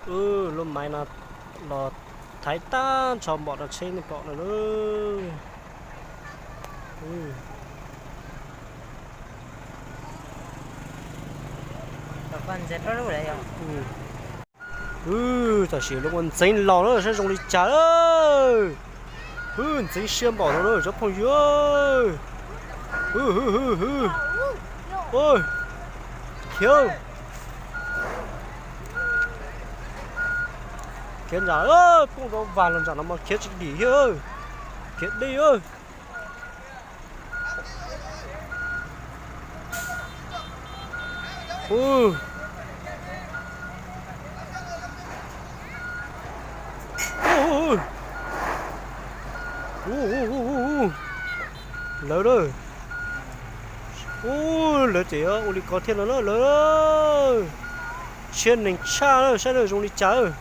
Lub maiv no los thaiv tag nrho npom rau tsheb nej pom no na. Tam sim lub ua ntxeev los na saib zoo li cas. Ntxeev siab npaum no na cov phooj ywg. Khiav, khiav ntsam, poob rau vas los ntsam no mas khiav tsis dim thiab. Khiav deb. Lawv, lawv ces ua li ko thiab no na lawv. Siab neeg tshaj lawm, saib lawm zoo li cas.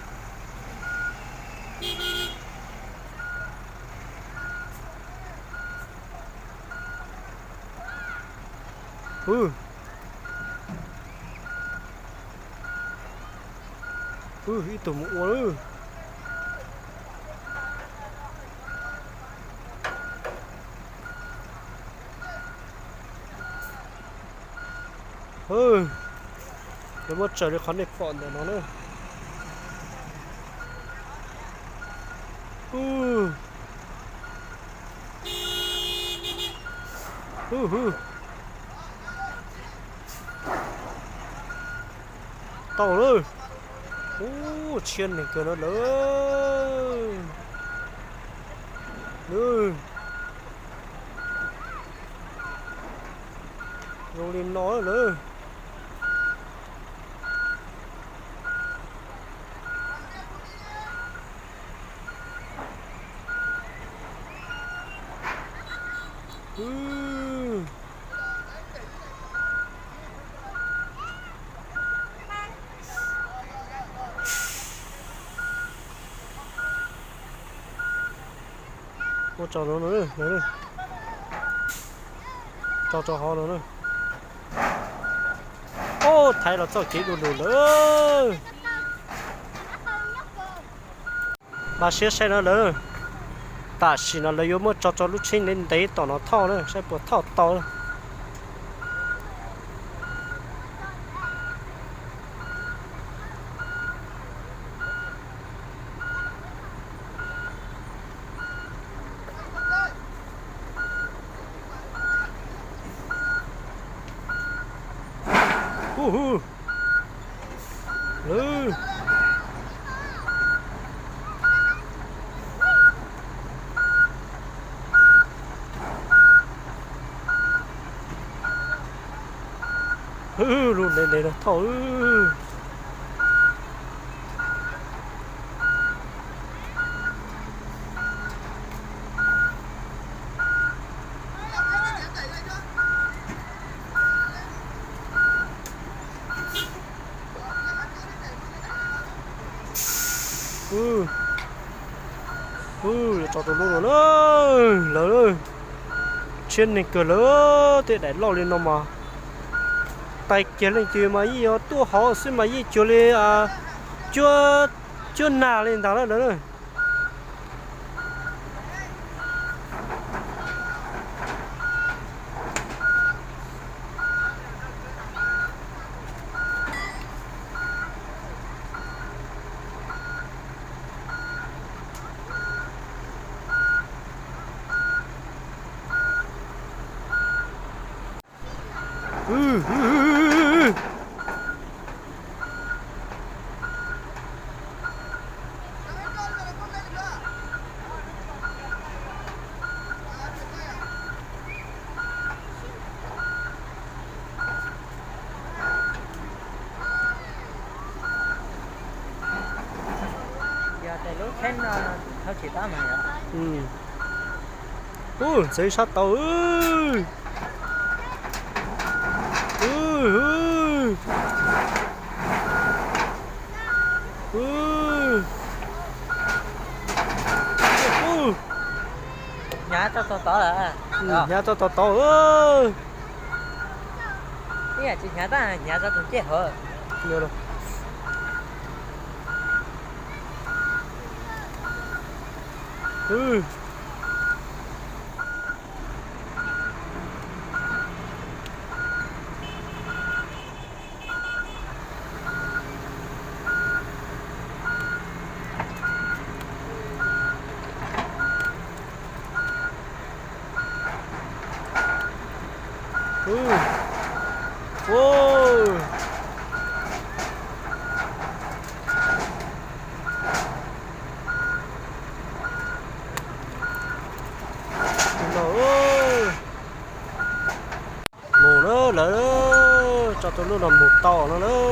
Ib tug mus ua lawm. Lawv muab tsaws li qhov nej pom ntawm no na. Tau lawm. Ub, tshiab neeg kawg no lawm. Zoo li no lawm. Ua tso no, tso rau hauv no na. Ub, thaiv los txoj kev du lug lawm. Npaj siab saib no lawm. Tam sim no lawv yuav muab tso rau lub tsheb ntev ntev tom no thauj na, saib puas thauj tau. Ub, lawv, lub ntev ntev no thauj. Ub, yuav tso rau lub no na, lawv, tshiab neeg kawg lawm, tej daim loj li no mas tais kiag leej twg mas yeej yuav tuaj hauv xwb mas yeej cuag li cuab, cuab nag li ntag lawm. Yog tias lub tsheb no thauj tsis tau mas yog. Ub, ntxeev sab tau. Hnyav txog tod tod lawm. Hnyav txog tod tod. Ib yam tsis hnyav tab hnyav txog tus ncej hauv. Ub. Ub. Ub. Tus no, mus na lawv, tso tus lub no mus tau no na.